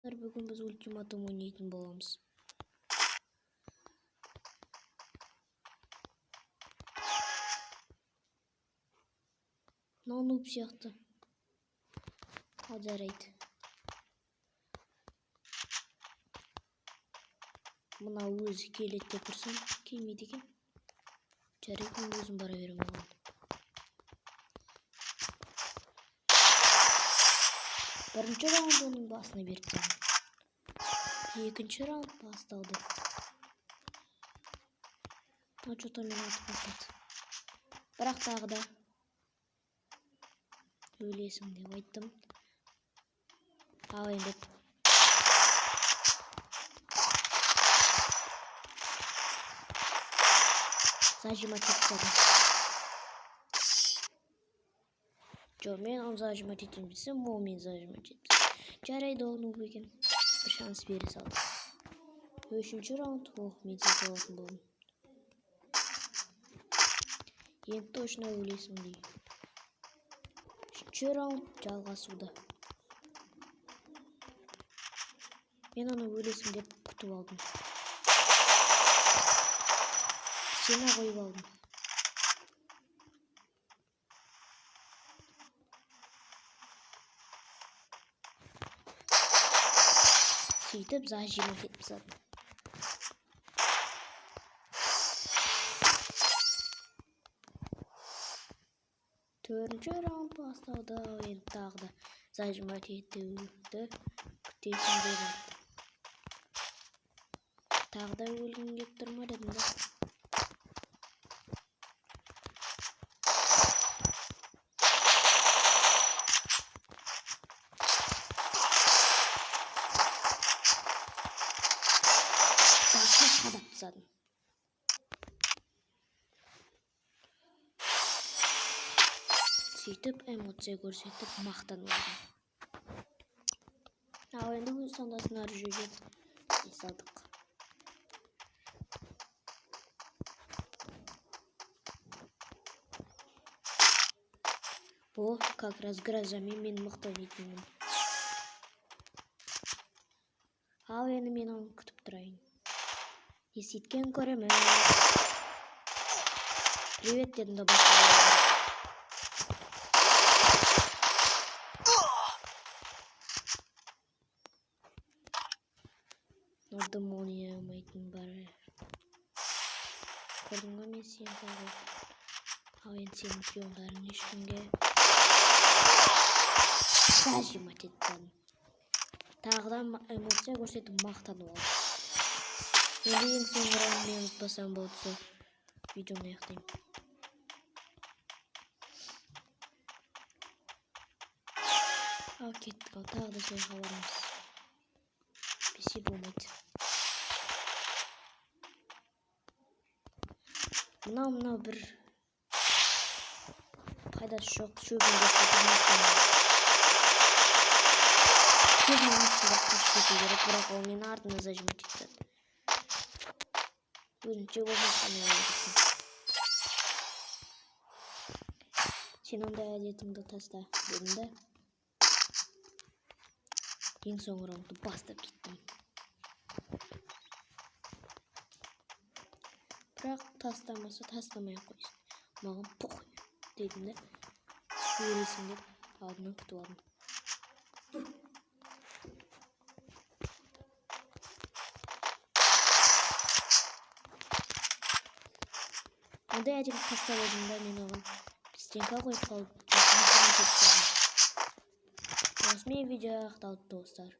Бүгін біз ультиматум ойнайтын боламыз. Мынау нуб сияқты. Ал жарайды. Мынау өзі келеді деп тұрсам, келмейді екен. Жарайды, мен өзім бара беремін оған. Бірінші раунд оның басына беріп тастадым. Екінші раунд басталды. Мынау что-то мені атып бастады. Бірақ тағы да өлесің деп айттым. Ал енді зажимать етіп тастадым. Жоқ, мен оны зажимать етемін десем, ол мені зажимать етті. Жарайды, ол нуб екен. Бір шанс бере салдым. Үшінші раунд, ох, мен сатып алатын болдым. Енді точно өлесің дей. Үшінші раунд жалғасуда. Мен оны өлесің деп күтіп алдым. Сені қойып алдым. Сөйтіп зажимать етіп тастадым. Төртінші раунд басталды. Енді тағы да зажимать етуді күтесің деп айттым. Тағы да өлгің келіп тұр ма дедім да. Басына қадап тастадым. Сөйтіп эмоция көрсетіп мақтанып алдым. Ал енді өз сандасын ары жөйге салдық. Бұл как раз грозамен мен мықты ойнайтынмын. Ал енді мен оны күтіп тұрайын. Не сөйткен көремін. Привет дедім да басқа. Дым ойнай алмайтын бар. Көрдің ғой мен сені тағы. Ал енді сенің пиондарың ешкімге зажимать етіп тастадым. Тағы да эмоция көрсетіп мақтанып алдым. Енді ең соңғы раунд мен ұтпасам болды, сол видеоны аяқтаймын. Ал кеттік, ал тағы да сол жаққа барамыз. Бесе болмайды. Мынау бір пайдасы жоқ шөбін шөбінің астында қашып кету керек, бірақ ол мені артынан зажимать етіп тастады. Өзінше болмаса. Сен ондай әдетіңді таста дедім да. Ең соңғы раундты бастап кеттім. Бірақ тастамаса тастамай ақ қойсын. Маған похуй дедім де. Өлесің деп алдынан күтіп алдым. Ондай әдетті тастап едім да, мен оған стенка қойып қалып, осымен видео аяқталды, достар.